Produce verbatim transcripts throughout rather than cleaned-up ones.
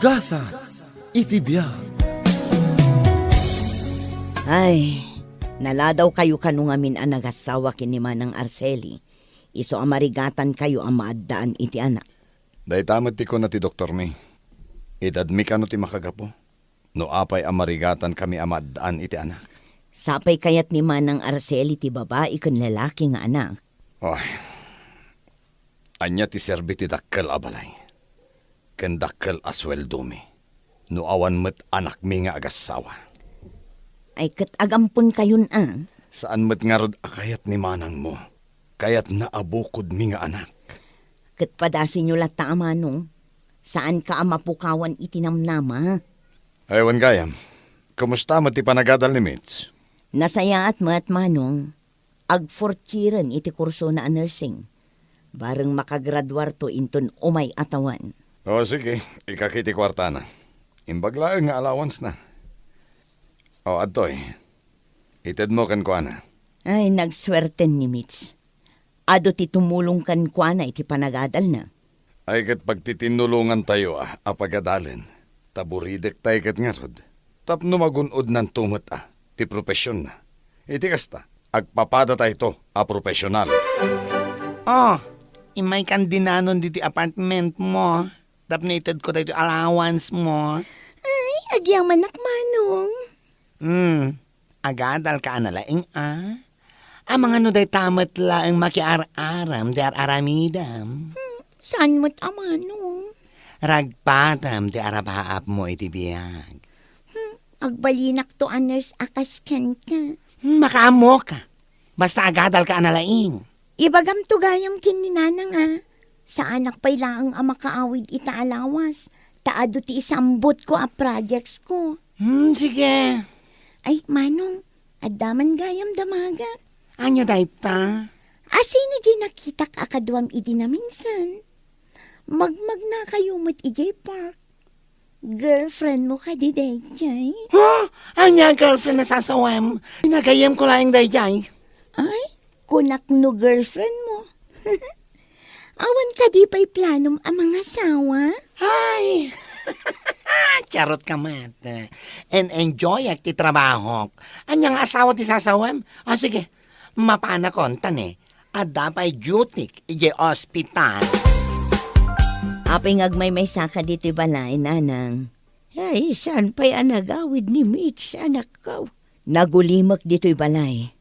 Gasat iti biag. Ay, naladawkayo kano ngamin a nagassawa ken ni Manang Arceli, isu a marigatankayo a maaddaan iti anak. Dayta met ti kuna ti doktormi. Edadmi kano ti makagapu? No apay a marigatankami a maaddaan iti anak? Sapay kayat ni Manang Arceli ti babai ken lalaki nga anak. Oy, ania ti serbi ti dakkel a balay ken dakkel a sueldomi no awan met anakmi nga agassawa? Ay, ket agamponkayon a. Saan met ngarud a kayat ni manangmo? Kayatna a bukodmi nga anak. Ket padasenyo latta a manong. Saanka a mapukawan iti namnama. Ay, wen gayam, kumusta met ti panagadal ni Mitch? Nasayaat met, manong. Ag-fourth yearen iti kursona a nursing. Bareng makagraduarto inton umay a tawen. O, sige, ikaki ti kuartana. Imbag laeng nga allowance na. O, adtoy. Itedmo kenkuana. Ay, nagsuerten ni Mitch. Adu ti tumulong kenkuana iti panagadalna. Ay ket pagtitinnulongantayo a, a pagadalen, ta buridek tay ket ngarud, tapno magun-odnanto met a, ti profesionna. Iti kasta, agpapadatayo a profesional. Oh, immaykan dinanon ditoy apartment mo, tapno itedko daytoy allowance mo. Ay, agyamanak, manong. Hmm, agadalka a nalaing a? Amangan no dayta met laeng makiar-aram ti ar-aramidem. Hmm, saan met a manong? Ragpatem ti arapaapmo iti biag. Hmm, agbalinakto a nurse a kas kenka. Hmm, makaammoka. Basta agadalka a nalaing. Ibagamto gayam ken ni nanang a, saanak pay laeng a makaawid ita a lawas, ta adu ti isambutko a projectsko. Hmm, sige. Ay, manong, adda man gayam damaga. Ania dayta? Asino di nakitak a kaduam idi naminsan? Magmagnakayo met idiay park. Girlfriend mo kadi daydiay? Ha? Ania a girlfriend a sasawem? Inagayemko laeng daydiay. Ay, kunak no girlfriend mo. Awan kadi pay planom a mangasawa? Ay! Charot ka met. En-enjoyak ti trabahok. Ania nga asawa ti sasawem? O sige, mapanakon ta ne. Adda pay duty-k idiay ospital. Apay nga agmaymaysaka ditoy balay, nanang? Ay, saan pay a nagawid ni Mitch, anakko? Nagulimek ditoy balay.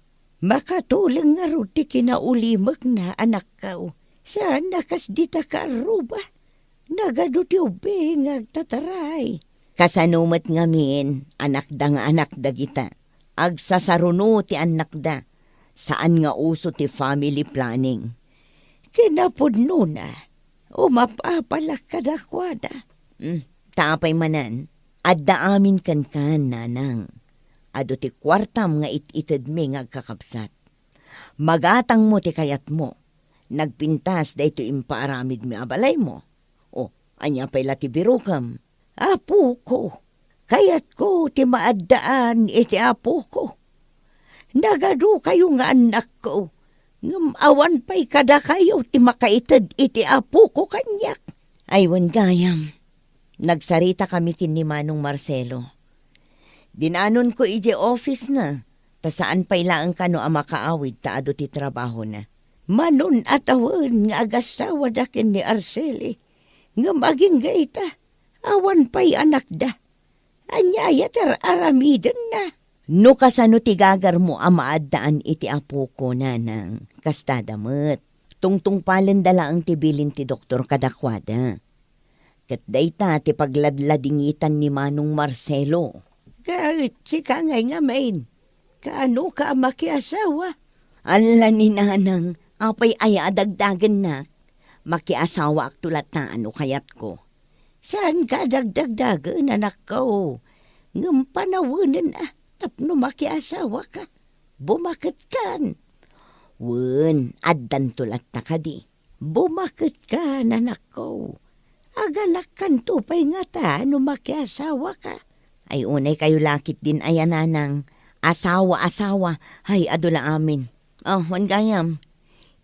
Makatuleng ngarud ti kinaulimekna, anakko. Saan a kas dita kaarruba. Nagadu ti ubing nga agtataray. Kasano met ngamin, anakda nga anak dagita? Agsasaruno ti annakda. Saan nga uso ti family planning. Kinapudnona, umap-apalak kadakuada. Hmm, ta apay manen, adda amin kenkan, nanang. Adu ti kuartam nga it-itedmi nga agkakabsat. Magatangmo ti kayatmo. Nagpintas daytoy impaaramidmi a balaymo. O, ania pay la ti birokem? Apoko, kayatko ti maaddaan iti apoko. Nagadukayo nga annakko, ngem awan pay kadakayo ti makaited iti apoko kaniak. Ay, wen gayam, nagsaritakami ken ni Manong Marcelo. Dinanonko idiay office-na, ta saan pay laeng kano a makaawid ta adu ti trabahona. Manun a tawen nga agassawada ken ni Arceli, ngem agingga ita, awan pay anakda. Ania aya ti ar-aramidenna? No kasano ti gagarmo a maaddaan iti apoko, nanang, kastada met. Tungtungpalenda laeng ti bilin ti doktor kadakuada. Ket dayta ti pagladladingitan ni Manong Marcelo. Ket sika ngay ngamin, kaanoka a makiasawa? Alla ni nanang, apay aya a dagdagennak? Makiasawaakto latta no kayatko. Saanka a dagdagdagen, anakko. Ngem panawenen a tapno makiasawaka. Bumaketkan. Wen, addanto latta kadi. Bumaketkan, anakko. Aganakkanto pay ngata no makiasawaka. Ay, unay kayo la ketdin aya, nanang. Asawa, asawa. Ay, adu la amin. O, wen gayam.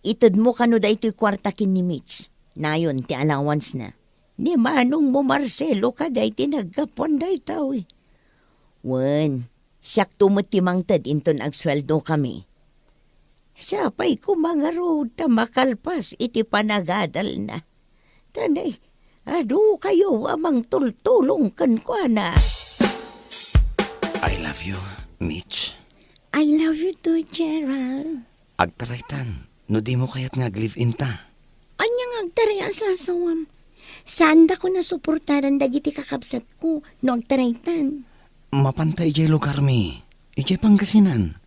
Itedmo kano daytoy kuarta ken ni Mitch. Nayon ti allowance-na. Ni manongmo, Marcelo, kadi ti naggapuan daytoy. Wen, siakto met ti mangted inton agsueldokami. Siapay koma ngarud ta makalpas iti panagadalna. Ta nay, adu kayo a mangtultulong kenkuana. I love you, Mitch. I love you too, Gerald. Agtaraytan, no dimo kayat nga ag-live-in ta. Ania nga agtaray a sasawam? Saandakon a suportaran dagiti kakabsatko no agtaraytan. Mapanta idiay lugarmi, idiay Pangasinan.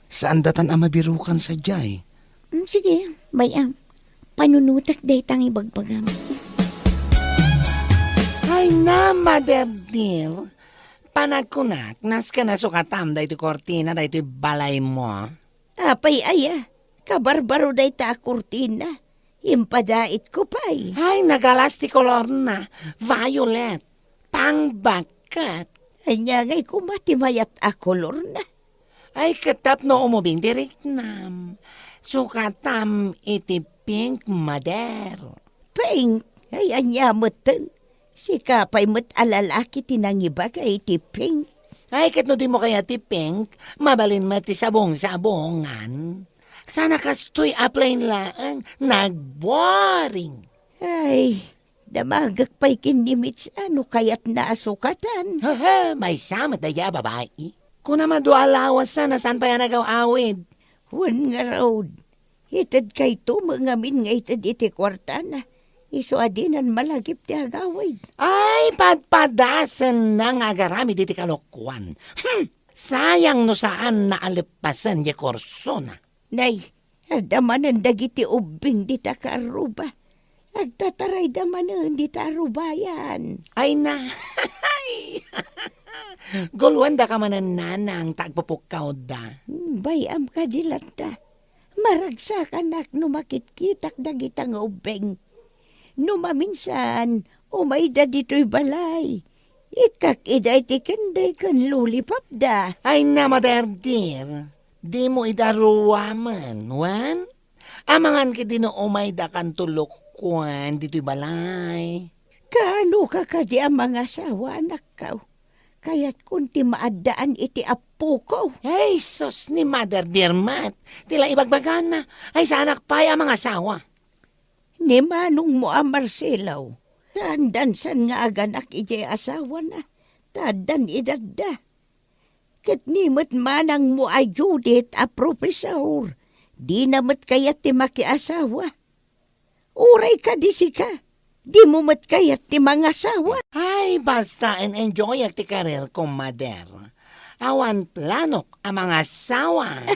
Saandatan a mabirukan sadiay. Mm, sige, bay-am. Panunotek dayta nga ibagbagam. Ay na, mother dear. Panagkunak, nasken a sukatam daytoy kurtina daytoy balaymo. Apay aya, kabarbaro dayta a kurtina. Impadaitko pay. Ay, nagalas ti kolorna. Violet. Pangbakket. Ania ngay koma ti mayat a kolorna? Ay, ket tapno umubing ti riknam. Sukatam iti pink, mother. Pink? Ay, ania metten? Sika pay met a lalaki ti nangibaga iti pink. Ay, ket no dimo kayat ti pink, mabalin met ti sabong-sabongan. Sana kastoy a plain laeng, nagboring. Ay, damagek pay ken ni Mitch a no kayatna a sukatan. Hehe, maysa met daydiay a babai. Kunam a dua a lawasan a saan pay a nagaw-awid. Wen ngarud, itedkayto met ngamin nga ited iti kuartana. Isu a dinan malagip ti agawid. Ay, padpadasenna nga agaramid iti kalokuan. Hmm, sayang no saanna a leppasen diay kursona. Nay, adda manen dagiti ubbing dita kaarruba. Agtatarayda manen dita arrubayan. Ay na, guluendaka manen, nanang, ta agpupukkawda. Hmm, bay-am kadi latta. Maragsakanak no makitkitak dagita nga ubbing. No maminsan, umayda ditoy balay. Ikkak ida iti kenday ken lollipopda. Ay na, mother dear, dimo ida ruamen, wen? Amangan ketdi no umayda kanto lokkuen ditoy balay. Kaanoka kadi a mangasawa, anakko? Kayatkon ti maaddaan iti appoko. Ay, sus, ni mother dear met ti la ibagbagana. Ay, saanak pay a mangasawa. Ni manongmo a Marcelo, saan dansan nga aganak idiay asawana, ta addan edadda. Ket ni met manangmo a Judith a profesor, dina met kayat ti makiasawa. Uray kadi sika, dimo met kayat ti mangasawa. Ay, basta en-enjoyak ti karerko, mother. Awan planok a mangasawa.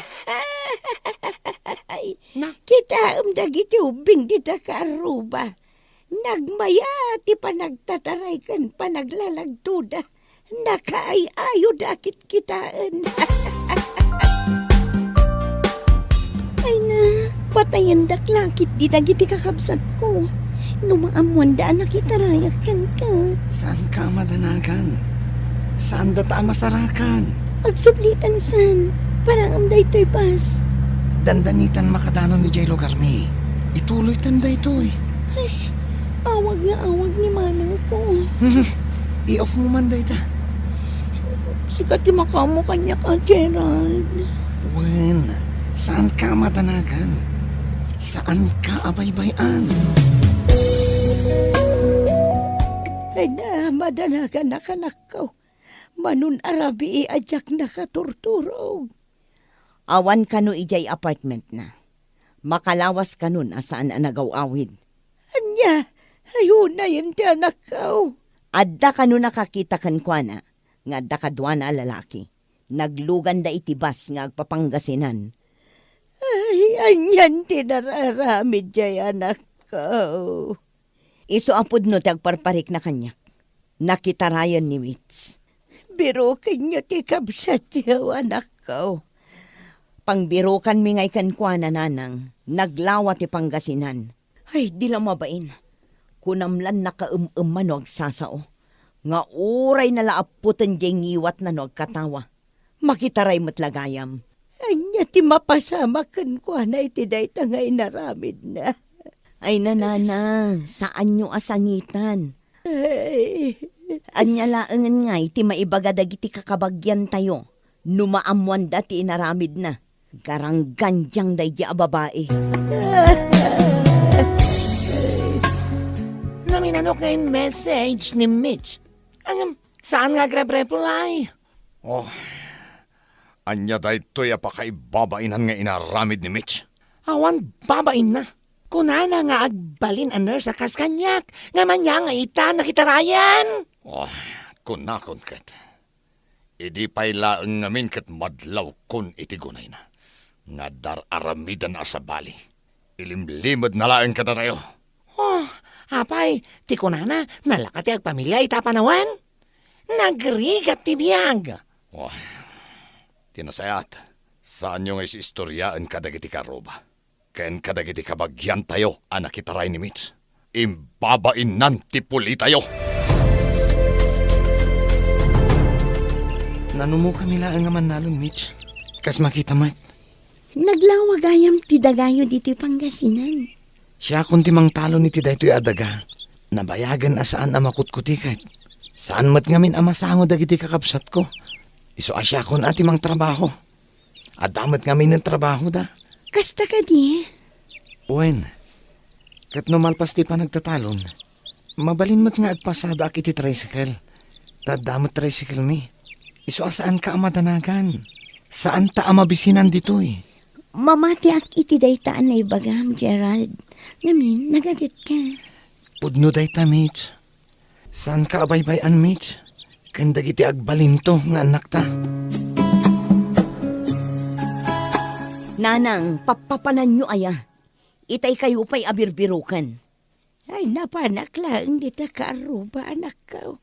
Ay, na? Kitaem dagiti ubbing dita kaarruba. Nagmaya ti panagtataray ken panaglalagtoda. Nakaay-ayoda a kitkitaen. Ay na, patayendak la ketdi dagiti kakabsatko. No maammoanda a nakitarayak kenka. Saanka a madanagan. Saandata a masarakan. Agsublitan san, paraem daytoy bas. Dandanitan makadanon idiay lugarmi. Ituloytan daytoy. Ay, awag nga awag ni manangko. I-off mo man dayta. Sika ti makaammo kaniak, a Gerald. Wen, saanka a madanagan. Saanka a baybay-an. Ay na, madanaganak, anakko. Manon a rabii a diak nakaturturog. Awan kano idiay apartmentna. Makalawas kanon a saan a nagaw-awid. Ania? Ay, unayen ti anakko. Adda kano nakakita kenkuana nga adda kaduana a lalaki. Nagluganda iti bus nga agpapangasinan. Ay, anian ti nararamid diay anakko? Isu a pudno ti agparparikna kaniak. Nakitarayen ni Mitch. Birokenyo ti kabsatyo, anakko. Pangbirokanmi ngay kenkuana, nanang, naglawa ti Pangasinan. Ay, di la mabain. Kunam lan nakaem-emma no agsasao. Nga uray na la appoten diay ngiwatna no agkatawa. Makitaray met la gayam. Ania ti mapasamak kenkuana iti dayta nga inaramidna? Ay, nanang, saanyo a sangitan. Ay. Ania laengen ngay ti maibaga dagiti kakabagiantayo no maammoanda ti inaramidna? Garanggandiang daydi a babai. Naminanok nga in message ni Mitch. Ngem, saan nga agrepreply? Oh, ania daytoy a pakaibabainan nga inaramid ni Mitch? Awan babainna. Kunana nga agbalin a nurse a kas kaniak, ngem ania nga ita nakitarayan? Oh, kunakon ket. Idi pay laeng ngamin ket madlawkon iti gunayna nga dar-aramidan a sabali. Ilimlimedna laeng kadatayo. Oh, apay, ti kunana, nalaka ti agpamilia ita a panawen? Nagrigat ti biag. Oh, ti nasayaat, saanyo nga is-istoriaen kadagiti kaarruba ken kadagiti kabagiantayo a nakitaray ni Mitch. Imbabainnan ti pulitayo. Nanumokami laeng a mannalon, Mitch. Kas makita met. Naglawa gayam ti dagayo ditoy Pangasinan. Siakon ti mangtalon iti daytoy a daga. Nabayagen a saan a makutkutiket. Saan met ngamin a masango dagiti kakabsatko. Isu a siakon a ti mangtrabaho. Adda met ngamin trabahoda. Kasta kadi? Wen, ket no malpas ti panagtatalon, mabalin met nga agpasadaak iti tricycle. Ta adda met tricycle-mi. Isu a saanka a madanagan. Saanta a mabisinan ditoy. Mamatiak iti dayta a naibagam, Gerald. Ngamin, nagagetka. Pudno dayta, Mitch. Saanka a baybay-an, Mitch, ken dagiti agbalinto nga annakta? Nanang, pappapananyo aya? Itay kayo pay a birbiroken. Ay, napanak laeng dita kaarruba, anakko.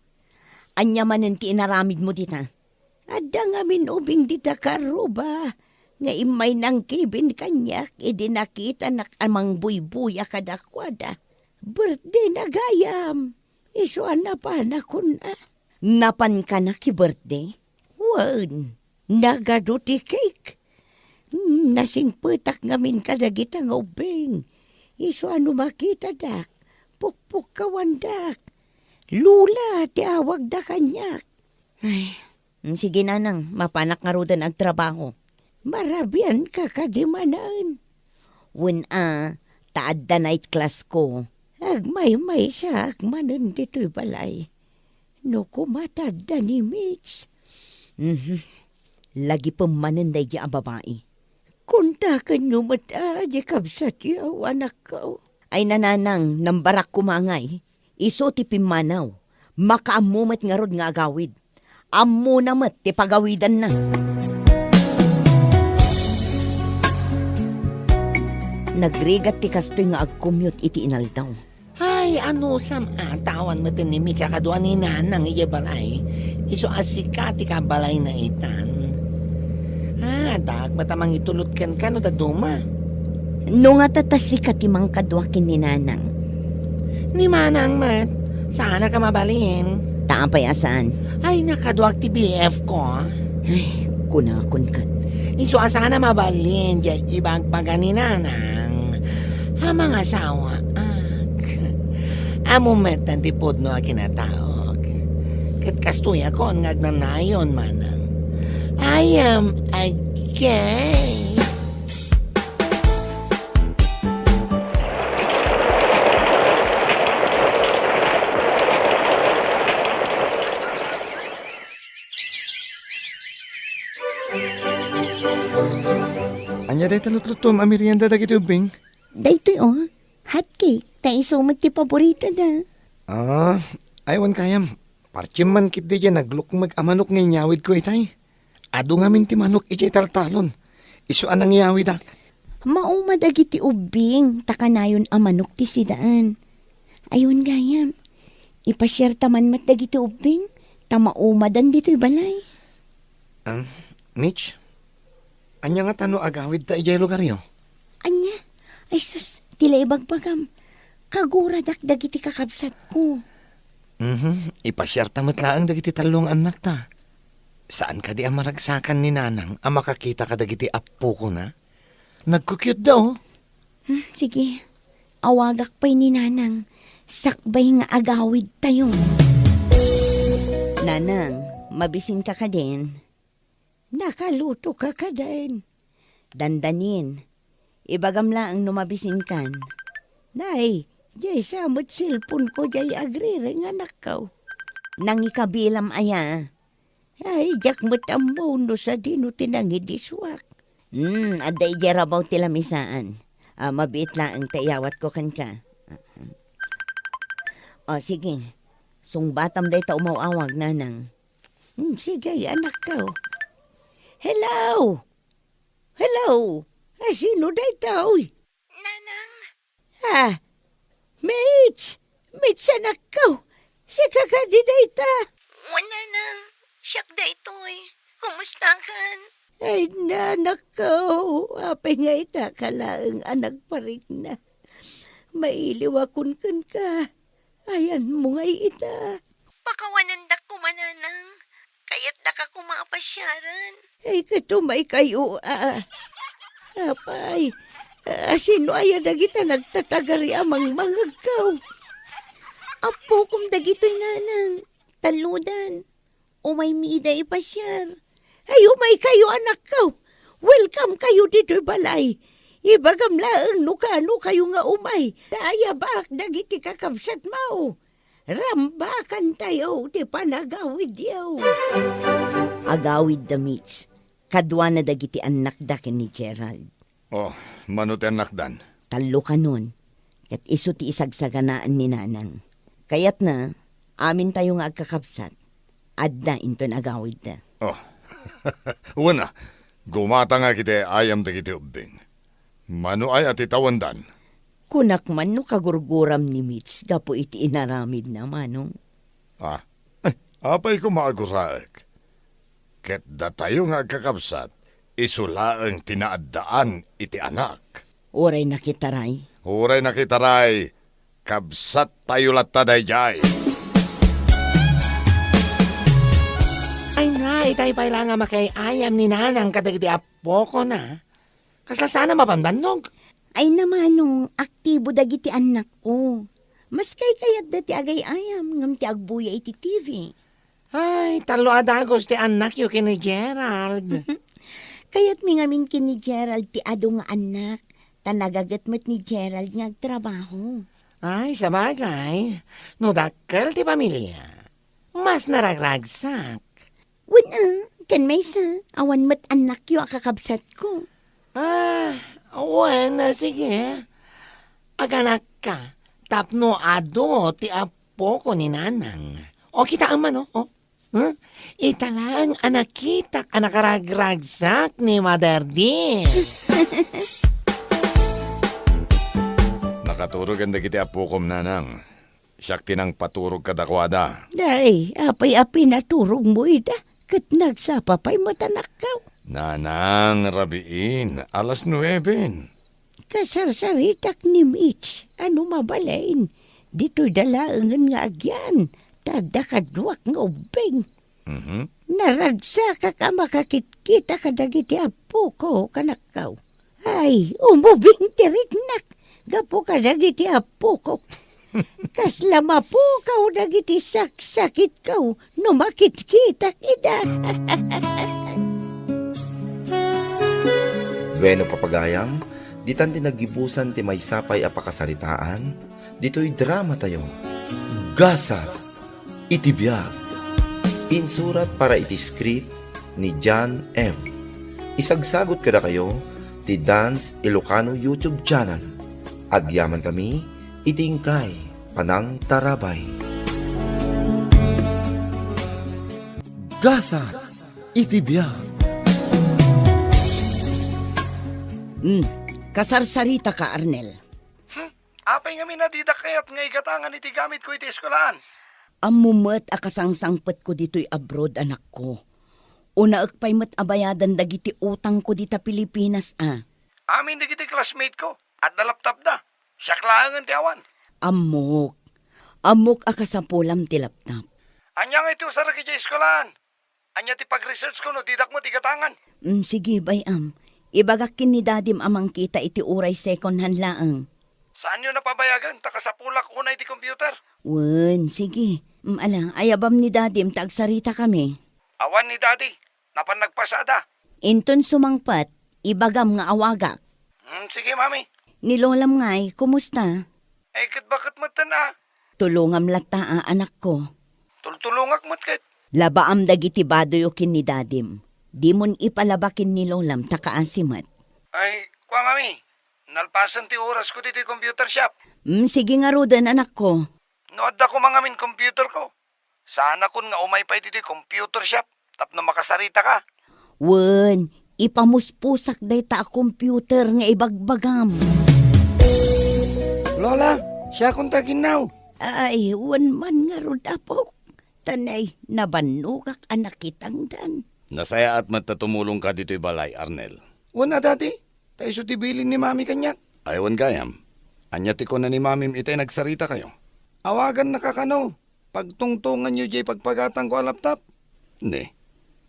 Ania manen ti inaramidmo dita? Adda ngamin ubing dita kaarruba nga immay nangkibin kaniak idi nakitanak a mangbuybuya kadakuada. Birthdayna gayam. Isu a napanak kunna. Napanka na ki birthday? Wen, nagadu ti cake. Hmm, nasingpetak ngamin kadagita nga ubbing. Isu a no makitadak, pukpukkawandak. Lula ti awagda kaniak. Ay, mm, sige, nanang, mapanak ngaruden agtrabaho. Marabianka kadi manen? Wen a, ta adda night class ko. Agmaymaysaak manen ditoy balay. No koma ta adda ni Mitch. Mhm. Lagipem manen daydi a babai. Kontakenyo met a di kabsatyo, anakko. Ay, nanang, nambarak koma ngay. Isu ti pimmanaw. Makaammo met ngarud nga agawid. Ammona met ti pagawidanna. Nagrigat ti kastoy nga agkumyot iti inaldaw. Ay, anusam a, ta awan met ni Mitch a kadua ni Nanang idiay balay. Isu a sika ti kabalayna itan. Ah, addaak met a mangitulod kenka no dadduma. No nga ta, ta sika ti mangkadua ken ni Nanang. Ni Manang met, saanak a mabalin. Ta apay a saan? Ay, nakaduak ti B F ko. Ay, kunakon ket. Isu a saan a mabalin, diay ibagbaga ni Nanang a mangasawaak. Ammom met ti pudno a kinataok. Ket kastoyakon nga agnanayon, Manang. I am a gay. Ania dayta lutlutuem a merienda dagiti ubbing? Daytoy, o, hot cake, ta isu met ti paboritada. Ah, ay, wen gayam. Partim man ketdi diay naglukmeg a manok nga inyawidko itay. Adu ngamin ti manok idiay taltalon. Isu a nangyawidak. Mauma dagiti ubbing, ta kanayon a manok ti sidaan. Ay, wen gayam, ipasiarta man met dagiti ubbing, ta maumadan ditoy balay. Ah, Mitch, ania ngata no agawidta idiay lugaryo? Ania? Ay sus, ti la ibagbagam. Kaguradak dagiti kakabsatko. Mhm, ipasiarta met laeng dagiti tallo nga annakta. Saan kadi a maragsakan ni Nanang a makakita kadagiti appokona? Nagkukyotda, o. Hmm, sige. awagak pay ni Nanang, sakbay nga agawidtayo. Nanang, mabisinka kadin? Nakalutoka kadin? Dandanin, ibagam laeng no mabisinkan. Nay, diay sa met cellphone-ko diay agrireng, anakko. Nangikabilam aya? Ay, diak met ammo no sadino ti nangidisuak. Hmm, adda idiay rabaw ti lamisaan. Ah, mabiit laeng ta iyawatko kenka. O, sige. Sungbatam dayta umaw-awag, Nanang. Hmm, sige, anakko. Hello! Hello! Ah, sino daytoy? Nanang. Ah, Mitch! Mitch, anakko! Sika kadi dayta? Wen, Nanang. Siak daytoy. Kumustakan? Ay, anakko! Apay nga ita ka laeng a nagparikna? Mailiwakon kenka. Ayanmo ngay ita? Pakawanendak koma, Nanang. Kayatdaka koma a pasiaren. Ay, ket umaykayo, a. Apay, a, sino aya dagita nagtatagari a mangmangegko? Appokom dagitoy, Nanang. Tallodan. Umaymi ida ipasiar. Ay, umaykayo, anakko. Welcome kayo ditoy balay. Ibagam laeng no kano kayo nga umay. Ta ayabak dagiti kakabsatmo. Rambakantayo ti panagawidyo. Agawid da Mitch, kaduana dagiti annakda ken ni Gerald. Oh, mano ti annakdan? Tallo kanon, ket isu ti isagsaganaan ni Nanang. Kayatna, amintayo nga agkakabsat, adda inton agawidda. Oh, wen a, gumatangak iti ayam dagiti ubbing. Mano aya ti tawendan? Kunak man no kagurguram ni Mitch gapu iti inaramidna, Manong. Ah, eh, apay koma a guraek? Ket datayo nga agkakabsat, isu laeng ti naaddaan iti anak. Uray nakitaray. Uray nakitaray, kabsattayo latta daydiay. Ay na, itay pay la nga makiay-ayam ni Nanang kadagiti appokona. Kasla saan a mapanbannog? Ay na, Manong, aktibo dagiti annakko. Maski kayatda ti agay-ayam ngem ti agbuya iti T V. Ay, tallo a dagus ti annakyo ken ni Gerald. Kayatmi ngamin ken ni Gerald ti adu nga annak, ta nagaget met ni Gerald nga agtrabaho. Ay, sabagay, no dakkel ti pamilia, mas naragragsak. Wen a, ken maysa, awan met annakyo a kakabsatko. Ah, wen, sige. Aganakka, tapno adu ti appoko ni Nanang. O, kitaem man, o, o. Huh? Ita laeng a nakitak a nakaragragsak ni Mother Dear. Nakaturogen dagiti appokom, Nanang. Siak ti nangpaturog kadakuada. Day, apay a pinaturogmo ida? Ket nagsapa pay met, anakko. Nanang, rabiin, alas nueben. Kasarsaritak ni Mitch a no mabalin, ditoy da laengen nga agyan, ta adda kaduak nga ubbing. Mhm. Naragsakak a makakitkitak kadagiti appoko, kanakko. Ay, umubing ti riknak gapu kadagiti appoko. Kasla mapukaw dagiti saksakitko no makitkitak ida. Bueno, papagayam, ditan ti naggibusan ti maysa pay a pakasaritaan ditoy dramatayo. Gasat iti biag. Insurat para iti script ni John M. Isagsagot kadakayo ti Dance Ilocano YouTube channel. Agyamankami iti inkay panangtarabay. Gasat iti biag. Hmm, kasarsaritaka, Arnel. Hmm? Apay ngamin a didak kayat nga igatangan iti gamitko iti eskuelaan? Ammo met a kasangsangpetko ditoy abroad, anakko. Unaek pay met a bayadan dagiti utangko dita Pilipinas a. Amin dagiti classmate-ko, adda laptop da. Siak laengen ti awan. Ammok. Ammok a kasapulam ti laptop. Ania nga iti usarek idiay eskuelaan? Ania ti pag-research-ko no didak met igatangan? Mm, sige, bay-am. Ibagak ken ni dadim a mangkita iti uray second hand laeng. Saanyo na pabayagen ta kasapulak unay ti computer? Wen, sige. Mm, ala, ayabam ni Dadim ta agsaritakami. Awan ni Dadi. Napan nagpasada. Inton sumangpet, ibagam nga awagak. Hmm, sige, Mami. Ni Lolam ngay, kumusta? Eh, ket baket metten a. Tulongam latta a, anakko. Tultulongak met ket. Labaam dagiti badoyo ken ni Dadim. Dimon ipalaba ken ni Lolam ta kaasi met. Ay, kua, Mami. Nalpasen ti orasko ditoy computer shop. Mm, sige ngaruden, anakko. No adda koma ngamin computerko, saanakon nga umay pay ditoy computer shop tapno makasaritaka. Wen, ipamuspusak dayta a computer nga ibagbagam. Lola, siakon ta ginnaw. Ay, wen man ngarud, apok. Tanay, nabannogak a nakitangdan. Nasayaat met ta tumulongka ditoy balay, Arnel. Wen a, Dadi, ta isu ti bilin ni Mami kaniak. Ay, wen gayam. Ania ti kuna ni Mamim itay nagsaritakayo? Awagannaka kano. Pagtungtonganyo diay pagpagatangko a laptop. Ne,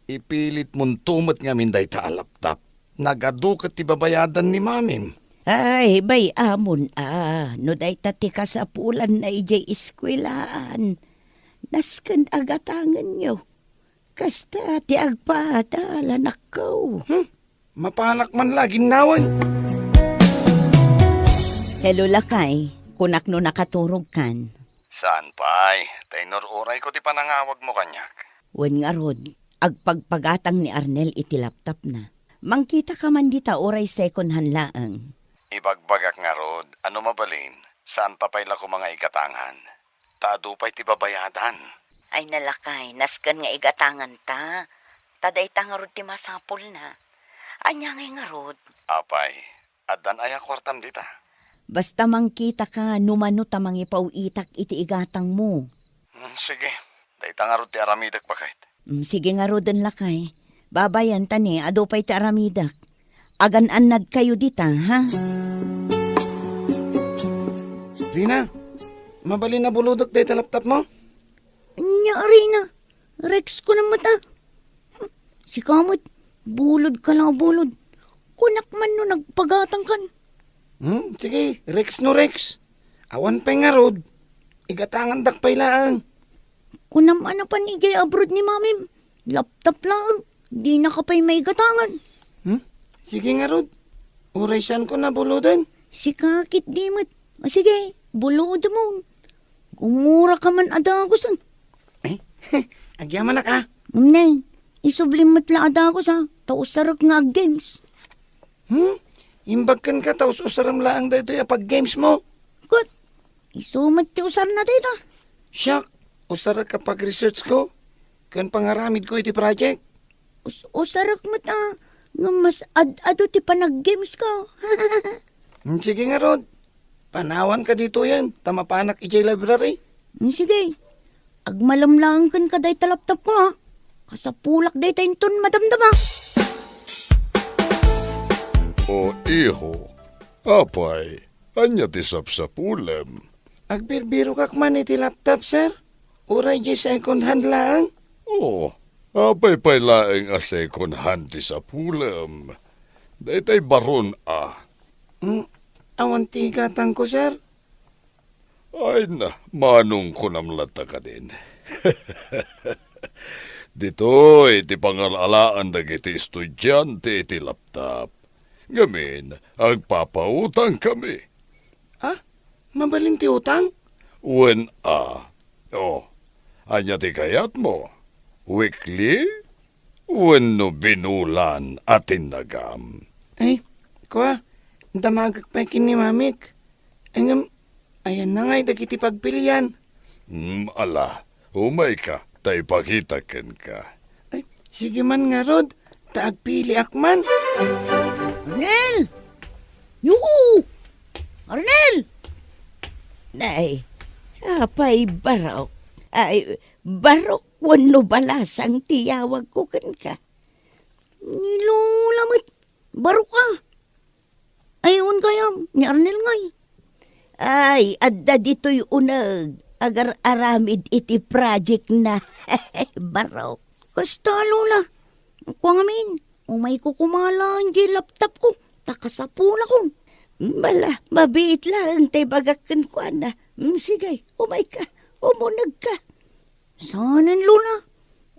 ipilitmonto met ngamin dayta a laptop. Nagadu ket ti babayadan ni Mamim. Ay, bay-amon a, no dayta ti kasapulanna idiay eskuelaan. Nasken a gatangenyo. Kasta ti agpaadal, anakko. Hmm? Mapanak man la a ginnawen. Hello, lakay. Kunak no nakaturogkan. Saan pay, ta inururay ko ti panangawagmo kaniak. Wen ngarud, agpagpagatang ni Arnel iti laptopna. Mangkitaka man dita uray second hand laeng. Ibagbagak ngarud, a no mabalin, saan ta pay la koma nga igatangan. Ta adu pay ti babayadan. Ay, lakay, nasken nga igatanganta. Ta dayta ngarud ti masapulna. Ania ngay ngarud? Apay, addan aya kuartam dita? Basta mangkitaka no mano ta mangipaw-itak iti igatangmo. Hmm, sige. Dayta ngarud ti aramidek, baket. Mm, sige ngaruden, lakay. Babayan ta ni, adu pay ti aramidek. Agan-annadkayo dita, ha? Rina, mabalin a bulodek dayta laptopmo? Ania, Rina? Rex ko na met a. Sika met, bulodka la, bulod. Kunak man no nagpagatangkan. Hmm, sige, Rex no Rex. Awan pay ngarud. Igatangandak pay laeng. Kunam a napan idiay abroad ni Mamim. Laptop laeng. Dinaka pay maigatangan. Hmm? Sige ngarud. Uray saanko na buloden. Sika ketdi met. O sige, bulodemon. Gumuraka man a dagusen. Eh? Agyamanak a. Nay, isublim met la a dagus a. Ta usarek nga ag-games. Hmm? Imbag kenka ta us-usarem laeng daytoy a pag-gamesmo? Ket, isu met ti usarna dayta. Siak, usarek a pag-researchko ken pangaramidko iti project. Us-, usarek met a nga mas ad-adu ti panag-gamesko. Hmm, sige ngarud. Panawanka ditoyen ta mapanak idiay library. Hmm, sige. Agmalem laeng kenka dayta laptopko, a. Kasapulak dayta inton madamdama. O iho, apay, ania ti sapsapulem? Agbirbirokak man iti laptop, sir. Uray diay second hand laeng. O, apay pay laeng a second hand ti sapulem? Daytay baron a. Hmm, awan ti igatangko, sir. Ay na, manong kunam latta kadin. Ditoy ti pangal-alaan dagiti estudiante iti laptop. Ngamin, agpapautangkami. Ah? Mabalin ti utang? Wen a. O, ania ti kayatmo? Weekly? Wenno binulan a tinnagam? Ay, kua, damagek pay ken ni Mamik. Ngem, ayanna ngay dagiti pagpilian? Hmm, ala, umayka, ta ipakitak kenka. Ay, sige man ngarud, ta agpiliak man. Arnel! Yuhu! Arnel! Nay, apay, Barok? Ay, Barok wenno Balasang ti yawagko kenka? Ni Lola met, Barok a. Ay, wen gayam, ni Arnel ngay. Ay, adda ditoy uneg, agar-aramid iti project na. Barok. Kasta, Lola. Kua ngamin, umayko koma laeng diay laptopko, ta kasapulakon. Bala, mabiit laeng ti ibagak kenkuana. Mm, sige, umayka, umunegka. Saanen, Lola.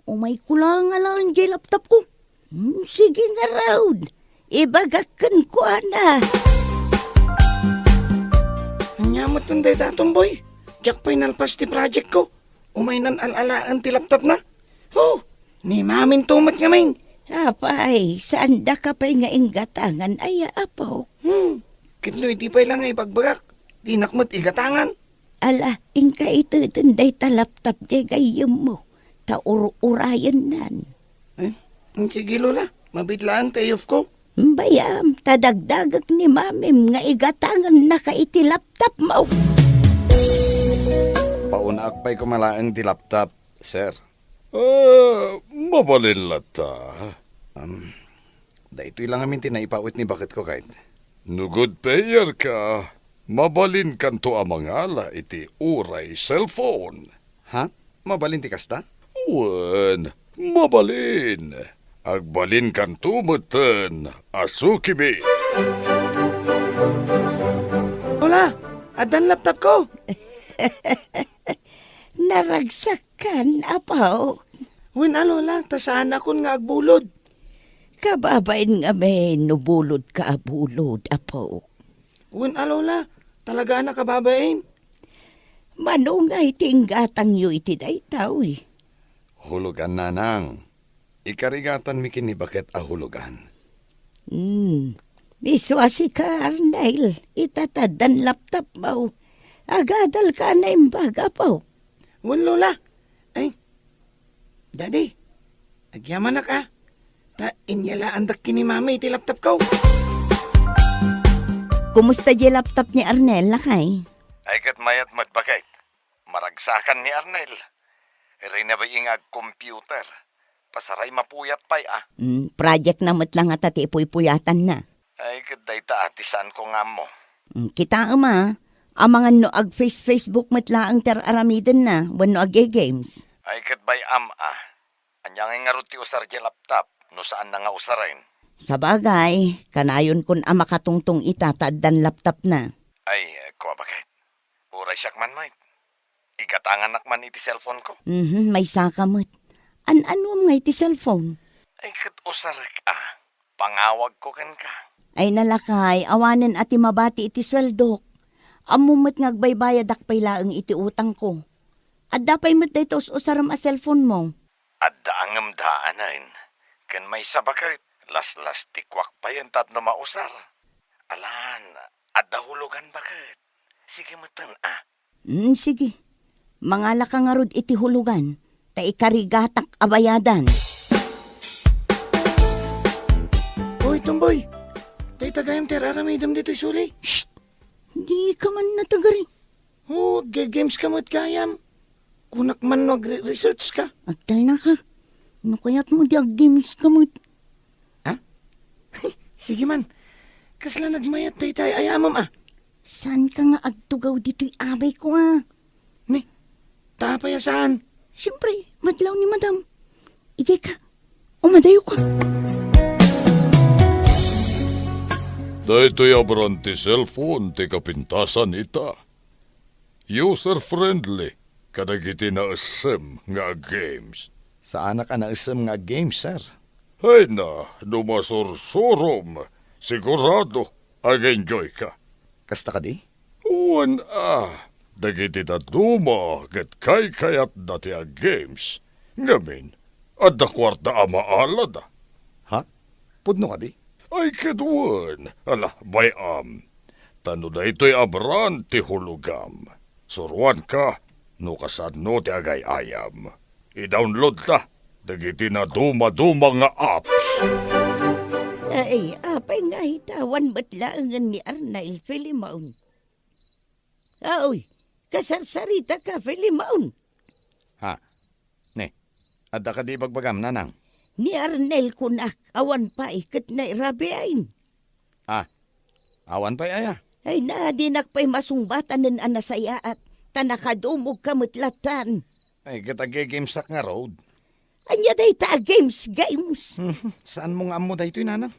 Umayko laeng alaen jay laptopko. Mm, sige ngarud, ibagak kenkuana. Ania met dayta, Tomboy? Diak pay nalpas ti projectko. Umaynan al-alaen ti laptopna. Oh, ni Maminto met ngamin. Apay, saandaka pay nga inggatangan aya, apo? Hmm, ket no idi pay la nga ibagbagak, dinak met igatangan. Ala, inka iteden dayta laptop jay gayyemmo, ta ur-urayennan. Eh, sige, Lola. Mabiit laeng ti ayufko. Bayam, ta dagdagek ni Mamim nga igatangannaka iti laptopmo. Paunaak pay koma laeng ti laptop, sir. Ah, mabalin latta. Um, daytoy la ngamin ti naipawit ni baketko, kayat. No good payerka, mabalinkanto a mangala iti uray cellphone. Ha? Mabalin ti kasta? Wen, mabalin. Agbalinkanto metten a sukimi. Lola, addan laptopko. Naragsakkan, apo? Wen a, Lola, ta saanakon nga agbulod. Kababain ngamin no bulodka a bulod, apo. Wen a, Lola, talaga a nakababain. Mano ngay ti inggatangyo iti daytoy? Hulugan, nanang. Ikarigatanmi ken ni baket a hulugan. Hmm. Isu a sika, Arnel, ita ta addan laptopmo. Agadalka a naimbag, apo. Wen, Lola. Ay, Daddy, agyamanak a. Ta inyalaandak ken ni Mami iti laptopko. Kumusta di laptop ni Arnel, lakay? Ay, ket mayat met, baket. Maragsakan ni Arnel. Rinabii nga ag-computer. Pasaray mapuyat pay a. Mm, project na met la ngata ti ipuypuyatanna. Ay, ket dayta a ti saanko nga ammo. Mm, kitaem a, amangan no ag-face-Facebook met laeng ti ar-aramidenna wenno ag-games. Ay, ket bay-am a. Ania ngay ngarud ti usar di laptop no saanna nga usaren? Sabagay, kanayonkon a makatungtong ita ta addan laptopna. Ay, kua baket. Uray siak man met. Igatanganak man iti cellphone ko. Mhm, maysaka met. An-anuam nga iti cellphone? Ay, ket usarek a. Pangawagko kenka. Ay, nalakay, awanen a ti mabati iti sueldok. Ammo met nga agbaybayadak pay laeng iti utangko. Adda pay met dayta us-usarem a cellphone mo. Adda ngem daanen. Ken maysa baket, laslastikkuak payen tapno mausar. Alan, adda hulugan baket. Sige metten a. Mm, sige. Mangalaka ngarud iti hulugan, ta ikarigatak a bayadan. Hoy, Tomboy! Dayta gayam ti ar-aramidem ditoy suli. Shh! Dika man natagari. Oh, ag-games ka met gayam. Kunak man no agre-research ka. Agtalna ka. No kayat mo di ag-games ka met. Ha? Sige man. Kasla nagmayat dayta ay-ayamem a. Saan ka nga agtugaw ditoy abay ko a? Ni, ta apay a saan? Siyempre, madlaw ni Madam. Ijay ka. Umadayo ka. Daytoy a brand ti cellphone ti kapintasan ita. User-friendly, kadagiti naessem nga games. Saanak a naessem nga games, sir. Hayna, no masursurom, sigurado, ag-enjoy ka. Kasta kadi? Wen a, dagiti dadduma ket kaykayatda ti ag-games. Ngamin, adda kuarta a maalada. Ha? Pudno kadi? Ay, ket wen, ala, bay-am. Ta no daytoy a brand ti hulogam, suroanka no kasano ti agay-ayam. I-downloadta dagiti nadumaduma nga apps. Ay, apay nga ita awan met laengen ni Arnel Filimon. Aoy, kasarsaritaka, Filimon. Ha? Ne, adda kadi ibagbagam, nanang? Ni Arnel kunak, awan pay ket nairabiin. Ah, awan pay aya? Ay na, dinak pay masungbatanen a nasayaat, ta nakadumogka met latan. Ay, ket ag-gamesak ngarud. Ania dayta a games, games? Saanmo nga ammo daytoy, nanang?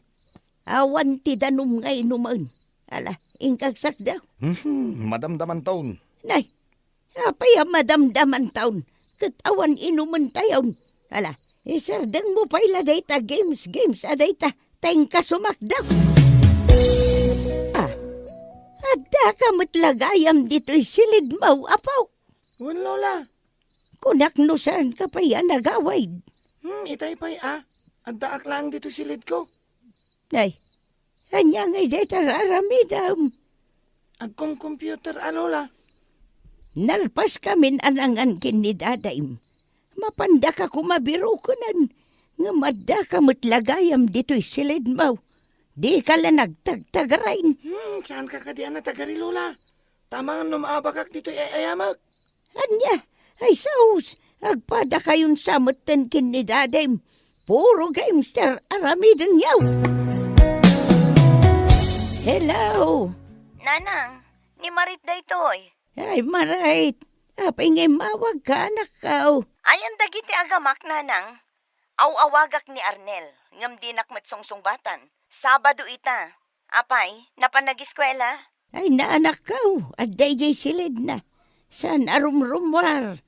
Awan ti danum nga inumen. Ala, inka agsakdaw. Hmm, madamdamanton. Nay, apay a madamdamanton? Ket awan inumentayon. Ala, isardengmo pay la dayta games, games a dayta, ta inka sumakdaw. Ah, addaka met la gayam ditoy silidmo, apo. Wen, Lola. Kunak no saanka pay a nagawid. Hmm, itay pay a. Addaak laeng ditoy silidko. Nay, ania ngay dayta aramidem? Agkom-computer a, Lola. Nalpaskamin a nangan ken ni Dadayem. Mapandaka koma birukenen, ngem addaka met la gayam ditoy silidmo. Dika la nagtagtagarain. Hmm, saanka kadi a natagari, Lola? Tamangan no maabakak ditoy ay-ayamek. Ania? Ay sus, agpadakayon sa metten ken ni Dadem. Puro games ti ar-aramidenyo. Hello? Nanang, ni Marit daytoy. Ay, Marit. Apay nga immawagka, anakko? Ayan dagiti agamak, Nanang. Aw-awagak ni Arnel, ngem dinak met sungsungbatan. Sabado ita. Apay, napan nagiskuela? Ay, naanakko, adda idiay silidna. Saan a rumrumuar.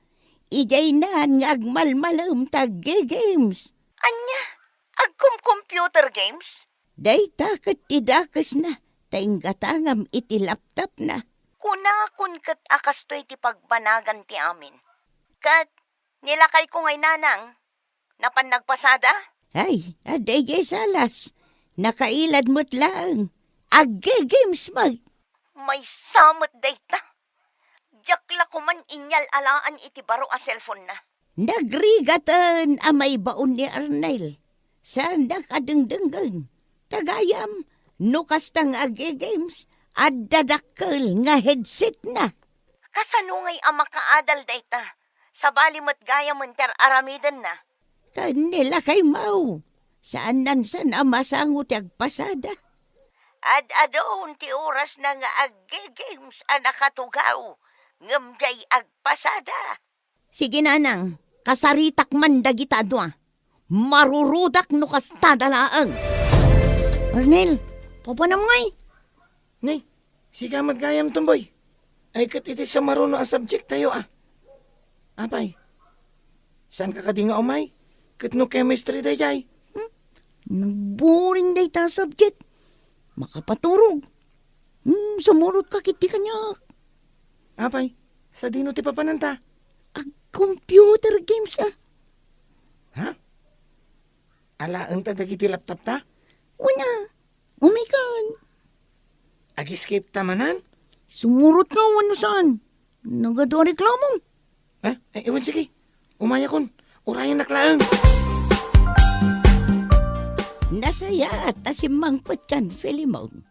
Idiay naan nga agmalmalem ta agge-games. Ania? Agkom-computer games? Dayta ket ti dakesna, ta inggatangam iti laptopna. Kunakon ket a kastoy ti pagbanagan ti amin. Ket nilakayko ngay, Nanang, napan nagpasada? Ay, adda idiay salas. Nakailad met laeng. Agge-games met. Maysa met dayta. Diak la koman inyal-alaan iti baro a cellphone-na. Nagrigaten a maibaon ni Arnel. Saandak a dengdenggen. Ta gayam, no kasta nga agge-games, adda dakkel nga headset-na. Kasano ngay a makaadal dayta? Sabali met gayamen ti ar-aramidenna. Ken ni lakaymo, saannan san a masango ti agpasada. Ad-adun ti orasna nga agge-games a nakatugaw, ngem diay agpasada. Sige, Nanang, kasaritak man dagita a dua. Marurudak no kastada laeng. Arnel, papanam ngay? Ni, sika met gayam, Tomboy. Ay, ket iti sumaruno a subject tayo, a. Apay, saanka kadi nga umay? Ket no chemistry daydiay? Hmm? Nagboring dayta a subject. Makapaturog. Hmm, sumurotka ketdi kaniak. Apay, sadino ti papananta? Ag-computer games, a. Ha? Alaenta dagiti laptop ta? Wen a. Umaykan. Ag-escape ta manen? Sumurotka wenno saan? Nagadu a reklamom. Ah, ay, wen, sige. Umayakon. Urayennak laeng. Nasayaat a simmangpetkan, Filemon.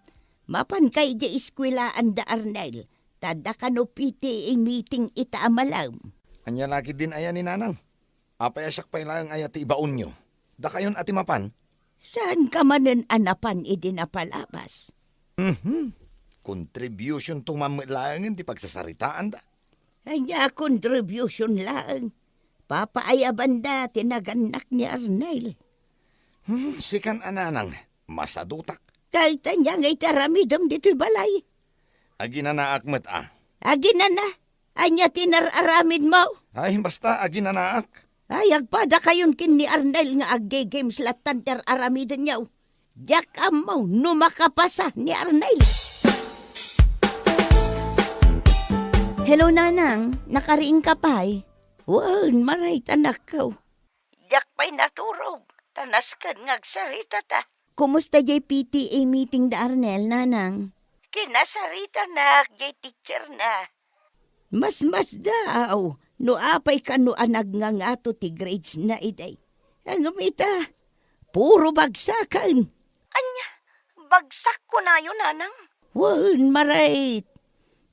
Mapanka idiay eskuelaan da Arnel, ta adda kano P T A meeting ita a malem. Ania la ketdin aya ni Nanang? Apay a siak pay laeng aya ti ibaonyo? Dakayon a ti mapan? Saanka manen a napan idi napalabas? Mhm. Contributionto man met laengen ti pagsasaritaanda. Ania contribution laeng? Papaayabanda ti nagannak ni Arnel. Hmm, sikan a Nanang, masadutak. Ket ania ngay ti aramidem ditoy balay? Aginanaak met a. Aginana? Ania ti nar-aramidmo? Ay, basta, aginanaak. Ay, agpadakayon ken ni Arnel nga agge-games lattan ti ar-aramidenyo. Diak ammo no makapasa ni Arnel. Hello, Nanang. Nakariingka pay? Wen, maray, anakko. Diak pay naturog, ta nasken nga agsaritata. Kumusta diay P T A meeting da Arnel, Nanang? Kinasaritanak diay teacher-na. Masmasdaaw no apay kano a nagngangato ti grades-na idi. Ngem ita, puro bagsaken. Ania, bagsak kunayo, Nanang? Wen, maray.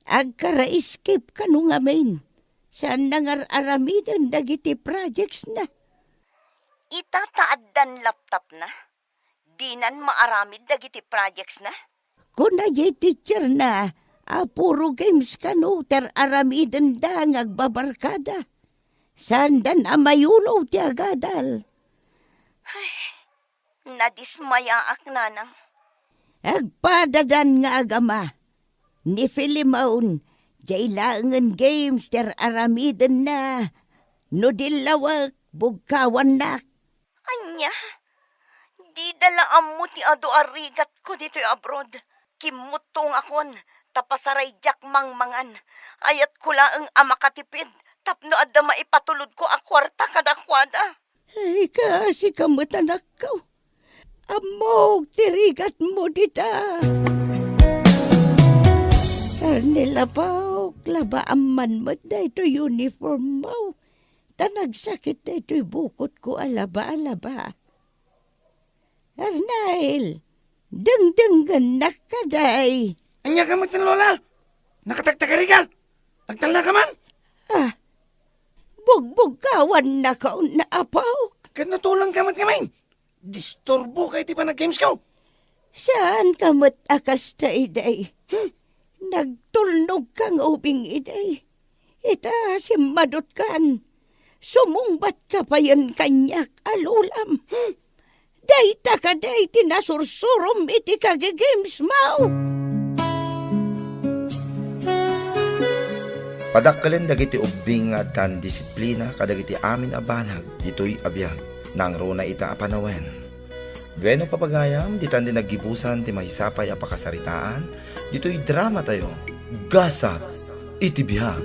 Agkara-escape kano ngamin. Saanna nga ar-aramiden dagiti projects-na. Ita ta addan laptop-na, dinan maaramid dagiti projects-na? Kuna diay teacher-na a puro games kano ti ar-aramidenda nga agbabarkada. Saandan a mayulo ti agadal. Ay, nadismayaak, Nanang. Agpadadan nga agama, ni Filemon, diay laengen games ti ar-aramidenna. No dillawek, bugkawannak. Ania? Dida la ammo ti adu a rigatko ditoy abroad. Kimmuttongakon, ta pasaraydiak mangmangan. Ayatko laeng a makatipid tapno adda maipatulodko a kuarta kadakuada. Ay, kaasika met, anakko. Ammok ti rigatmo dita. Arnel, apok, labaam man met daytoy uniformmo. Ta nagsakit daytoy bukotko a laba a laba. Arnel, dengdenggennak kadi. Ania ka met, Lola? Nakatagtagarigan? Agtalna ka man? Ah, bugbugkawannak, apok. Ket natulang ka met ngamin? Disturbo ka iti panaggames ko. Saan ka met a kasta idi. Hmm? Nagtulnog ka nga ubing idi. Ita, simmadutkan. Sumungbat ka payen kaniak a lolam. Hmm? Dayta kadi ti nasursurom iti kagigamesmo. Padakkelen dagiti ubbing nga addan disiplina kadagiti amin a banag ditoy a biag. Nangruna ita a panawen. Bueno, papagayam, ditan ti naggibusan ti maysa pay a pakasaritaan ditoy drama tayo, Gasat iti Biag.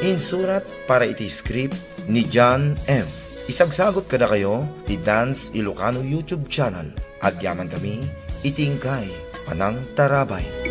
Insurat para iti script ni John M. Isagsagot kadakayo ti Dance Ilocano YouTube channel. Agyaman kami iti inkay panangtarabay.